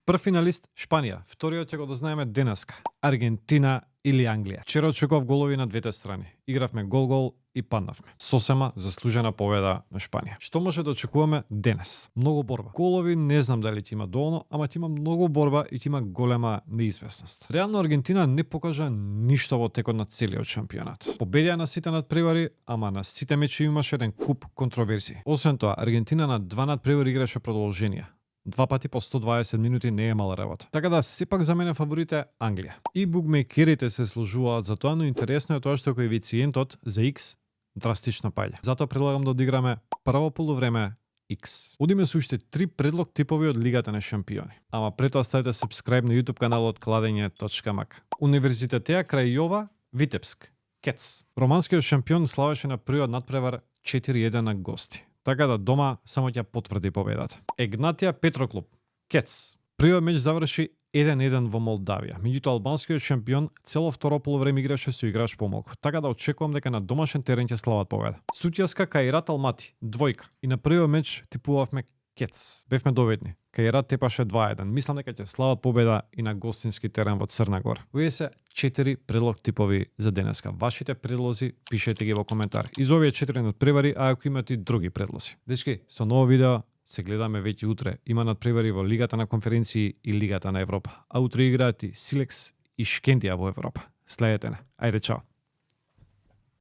Прв финалист Шпанија, вториот ќе го дознаеме денеска. Аргентина или Англија. Вчера очекував голови на двете страни. Игравме гол и паднавме. Сосема заслужена победа на Шпанија. Што може да очекуваме денес? Многу борба. Голови не знам дали ќе има доволно, ама ќе има многу борба и ќе има голема неизвестност. Реално Аргентина не покажа ништо во текот на целиот шампионат. Победија на сите надпревари, ама на сите мечи имаше еден куп контроверзии. Освен тоа, Аргентина на два надпревари играше продолженија. Два пати по 120 минути не е мала работа. Така да, сепак за мене фаворит е Англија. И букмекерите се сложуваат за тоа, но интересно е тоа што коефициентот за X драстично паѓа. Затоа предлагам да одиграме прво полувреме X. Одиме со уште 3 предлог типови од Лигата на шампиони. Ама пред тоа ставете subscribe на YouTube каналот Кладење.мак. Универзитетеа крај Јова, Витебск, Кец. Романскиот шампион славеше на првиот надпревар 4-1 на гости. Така да дома само ќе потврди победата. Егнатија Петроклуб, Кец. Првиот меч заврши 1-1 во Молдавија. Меѓутоа албанскиот шампион цело второ полувреме играше со играч помалку. Така да очекувам дека на домашен терен ќе слават победа. Сутјаска Каират Алмати, двојка. И на првиот меч типувавме Кец. Бевме доведни. Каират тепаше 2-1. Мислам дека ќе слават победа и на гостински терен во Црна Гора. Овие се 4 предлог типови за денеска. Вашите предлози пишете ги во коментар. Из овие 4 надпревари, а ако имате и други предлози. Дечки, со ново видео се гледаме веќе утре. Има надпревари во Лигата на конференции и Лигата на Европа. А утре играат и Силекс и Шкендија во Европа. Следете не. Ајде, чао.